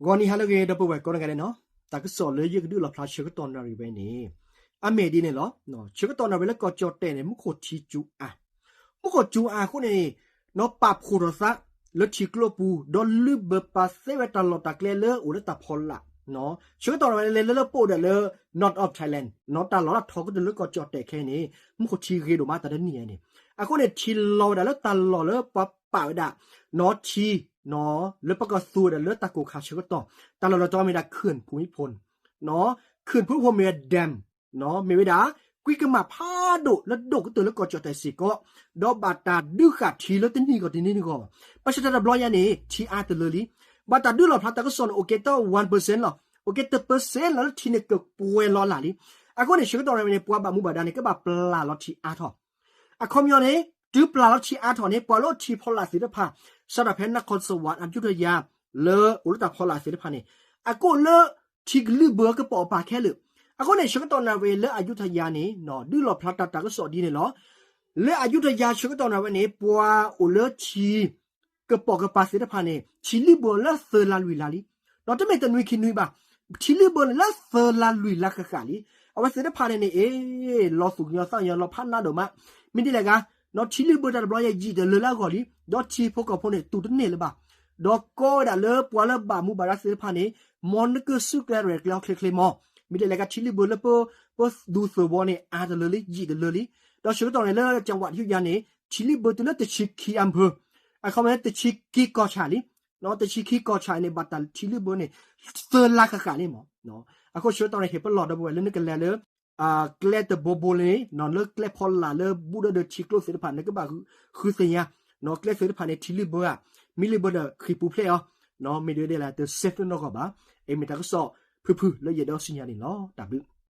ဂီၤနံၤဟါလၢအဂ့ၤ ဒီပုၢ်ဝဲၢ်ကိးဂၤဒဲးနီၤ, တၢ်ကစီၣ်လၢယကဒုးလီၤဖျါဆၢကတီၢ်နၣ်ရံၣ်ဝဲန့ၣ် အမ့ၢ်ဒ်န့ၣ်လီၤ. ဆၢကတီၢ်နၣ်ရံၣ်ဝဲလၢကီၢ်ကၠီၣ်တဲၣ်န့ၣ် မူခိၣ်ထံစူၤအါ, မူခိၣ်စူၤအါအဃိန့ၣ် နီၢ်ပာ်ဖှိၣ်ထီၣ်သး လၢထံကျိပူၤ ဒီးလုၢ်ဘၢပာ်သဲဝဲတၢ်လီၢ်တၢ်ကျဲလၢအိၣ်လၢတၢ်ဖီလာ်, ဆၢကတီၢ်နၣ်ရံၣ်ဝဲလၢလၢပအိၣ်ဒၣ်လၢ North of Thailand နီၢ်တၢ်လီၢ်လၢထီၣ်ကတၢၢ်လၢကီၢ်ကၠီၣ်တဲၣ်ခဲအံၤန့ၣ် မူခိၣ်ထံဂ့ၤဒိၣ်မးတၢ်တနံၣ်အံၤန့ၣ်, အဃိန့ၣ် ထံလီၤဝဲဒၣ်လၢတၢ်လီၢ်လၢပှၤပာ်ဝဲဒၣ် နီၢ်ထံ လၢပကသူဝဲဒၣ်လၢတၢ်ကိၢ်ခါဆၢကတီၢ်, တၢ်လီၢ်လီၤတံၢ်မ့ၢ်ဒၣ် ခုၣ်ဖူမံဖိ, ခုၣ်ဖူမံဖိမ့ၢ်ဝဲ dam မ့ၢ်ဝဲဒၣ် ကွံကမၣ်ဖးဒိၣ်လၢဒိၣ်ကတၢၢ်လၢကီၢ်ကၠီၣ်တဲၣ်စ့ၢ်ကီး, ဒီးဘၣ်တၢ်ဒုးဃာ်ထံလၢတနံၣ်ဂီၢ်တနံၣ်ဂီၢ်, ဘၣ်ဆၣ်တၢ်တဘျီညါန့ၣ် ထံအါတလၢလံ, ဘၣ်တၢ်ဒုးလီၤဖျါတၢ်ကစီၣ်န့ၣ် အိၣ်ကဲတ one percent လီၤ, အိၣ်ကဲတ percent လီၤလၢထံန့ၣ်ကပှဲၤလီၤလၢ်လံ, အဃိန့ၣ် ဆၢကတီၢ်နၣ်ရံၣ်ဝဲန့ၣ် ပှၤဘၣ်မူဘၣ်ဒါန့ၣ် ကဘၣ်ပျၢ်လီၤထံအါထီၣ် အခီပညီန့ၣ် တုၤပျၢ်လီၤထံအါထီၣ်န့ၣ် ပှၤလၢအိၣ်ထံဖီလာ်သ့ၣ်တဖၣ် စးထီၣ်ဖဲ နခီၣ်စဝး အယူထယၤ လၢအိၣ်လၢတၢ်ဖီလာ်သ့ၣ်တဖၣ်န့ၣ် အကအိၣ်လၢထံကလုၢ်ဘၢကပိာ်ကပၤခဲလၢာ်, အဃိန့ၣ် ဆၢကတီၢ်နၣ်ရံၣ်ဝဲလၢအယူထယၤန့ၣ် ဒုးလီၤဖျါတၢ်တၢ်ကစီၣ်ဒ်န့ၣ်လီၤ. လၢအယူထယၤဆၢကတီၢ်နၣ်ရံၣ်ဝဲန့ၣ် ပှၤအိၣ်လၢထံ ကပိာ်ကပၤသ့ၣ်တဖၣ်န့ၣ် ထံလုၢ်ဘၢလၢသၢလါလွံၢ်လါလံ, ဒီးတမ့ၢ်တနွံခံနွံဘၣ်, ထံလုၢ်ဘၢန့ၣ်လၢသၢလါလွံၢ်လါဃၣ်ဃၣ်လံ, အဝဲသ့ၣ်တဖၣ်န့ၣ်န့ၣ် အ့ လီၤသူၣ်ကညီၤသးကညီၤလီၤဖးနးဒိၣ်မး, မ့ၢ်ဒ်လဲၣ်ဂ့ၤ, နီၢ်ထံလုၢ်ဘၢတၢ်တဘျီယဲယံာ်တလၢလၢအဂီၢ်လံ, ဒီးထံဖိကီၢ်ဖိန့ၣ် တူၢ်တန့ၢ်လၢၤဘၣ်, ဒီးကီဝဲဒၣ်လၢပှၤလၢဘၣ်မူဘၣ်ဒါသ့ၣ်တဖၣ်န့ၣ် မ်နကစုကျဲရဲၣ်ကျဲၤအီၤချ့ချ့မး, မ့ၢ်ဒ်လဲၣ်ဂ့ၤ ထံလုၢ်ဘၢလၢပ ပဒူသဝီန့ၣ် အါတလၢလံ ယံာ်တလၢလံ, ဒီးဆၢကတီၢ်န့ၣ်လၢ ကၠၣ်ဝးယူယၤန့ၣ် ထံလုၢ်ဘၢတုၤလၢတဆံခံအါဖၢ, အခီပညီတဆံခံကီၢ်ဆၣ်လံ, တဆံခံကီၢ်ဆၣ်န့ၣ် ဘၣ်တၢ်ထံလုၢ်ဘၢန့ၣ် သၢလါဃၣ်ဃၣ်လံမး, အဃိဆၢကတီၢ်န့ၣ် ဟ့ၣ်ပလီၢ်ဒီပုၢ်ဝဲၢ်လၢနကလဲၤလၢ ကျဲတဘိဘိလၢန့ၣ် လၢကျဲဖီလာ်လၢဘူးဒီးဒီးထံကျိသ့ၣ်တဖၣ် နကဘၣ်ဃုသ့ၣ်ညါ, ကျဲသ့ၣ်တဖၣ်န့ၣ် ထံလုၢ်ဘၢဧါ, မ့ၢ်လုၢ်ဘၢဒီးဃ့ၢ်ပူၤဖျဲးအီၤ, မ့ၢ်ဒ်ဝဲဒ်လဲၣ် တစဲးဖျိနီၢ်ကီၢ်ဘၣ်, အမ့ၢ်တၢ်ကစီၣ်ဖုၣ်ဖုၣ်လၢယအဲၣ်ဒိးစံၣ်ညီၣ်န့ၣ်လီၤ. တၢ်ဘျုး